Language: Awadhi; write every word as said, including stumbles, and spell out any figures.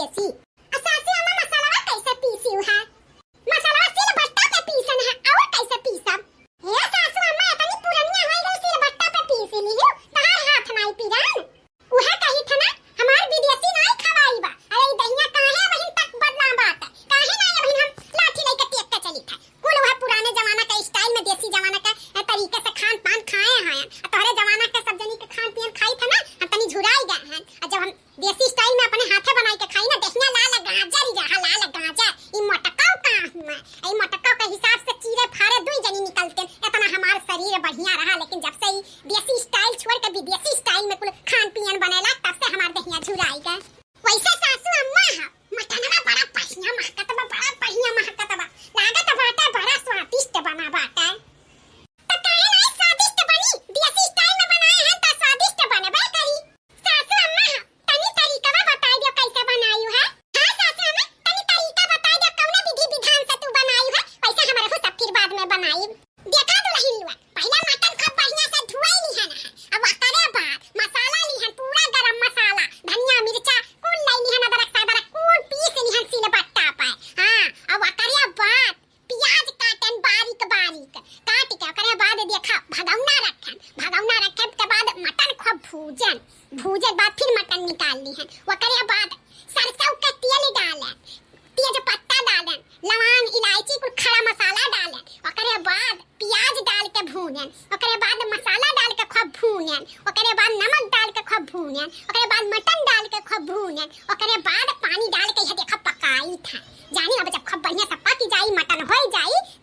देसी। आ सासू अम्मा, मसालवा कैसे पीसी है? मसालवा सिलबट्टा पे पीसन है, और कैसे पीसब? हे सासू अम्मा, इतनी पुरनिया हो गई, सिलबट्टा पे पीसी लियो, तहार हाथ नाई पिरान। उहे कही था ना, हमार विदेशी नाई खवाई बा। अरे ई दहिया काहे वहिन तक बदला बात है? काहे नाई वहिन हम लाठी लेके टेक के चली था? कुल वह पुराने जमाना का style में, देसी जमाना का, अ, तरीके से खान पान खाए हैं। अ तोहरे जमाना के सब जनी के खान पियन खाई था ना, हम तनी झुराई गए हैं। अ जब हम देसी style में अपने हाथे बनाई के खाई ना, दहिया लाल गाजर ही रहा, लाल गाजर। ई मोटकाऊ का हुआ? ई मोटकाऊ के हिसाब से चीरे फारे दुई जनी निकलते, इतना हमार शरीर बढ़िया रहा। लेकिन जब से ई देसी style छोड़ के विदेशी style में कुल खान पियन बनेला, तब से हमार दहिया झुराई गए। वैसे सासू अम्मा ह, मटनवा बड़ा बढ़िया महकत बा, बड़ा बढ़िया महकत बा। लागत बाटे बड़ा स्वादिष्ट बना बाटे। त काहे नाई स्वादिष्ट बनी? देसी style में बनाए हैं त स्वादिष्ट बनबे करी। सासू अम्मा ह, तनी तरीकवा बताई दियो कैसे बनायु है। हाँ सासू अम्मा, तनी तरीका बताई दियो, कौना विधि विधान से तू बनायु है, वैसे हमरे हो सब फिर बाद में बनाई। देखा दुल्हन लोग, पहले मटन खूब बढ़िया से धुआई लिहन है, अब ओकरे बाद मसाला लिहन, पूरा गरम मसाला, धनिया, मिर्चा, कुल ले लिहन, अदरक, सदरक, कुल पीस लिहन सिलबट्टा पर। हाँ, अब ओकरे बाद प्याज काटन बारीक बारीक, काट के ओकरे बाद देखा भगौना रखन, भगौना रखे के बाद मटन खूब भूजन, भूजे बाद फिर मटन निकाल लिहन, ओकरे बाद सरसों के तेल डालन, तेज पत्ता डालन, लवांग, इलायची, कुल खड़ा मसाला डालन। ओकरे बाद प्याज डाल के भूनन। ओकरे बाद मसाला डाल के खूब भूनन। ओकरे बाद नमक डाल के खूब भूनन। ओकरे बाद मटन डाल के खूब भूनन। ओकरे बाद पानी डाल के यह देखा पकाई था। जानी अब जब खूब बढ़िया से पक जाई, मटन हो जाई,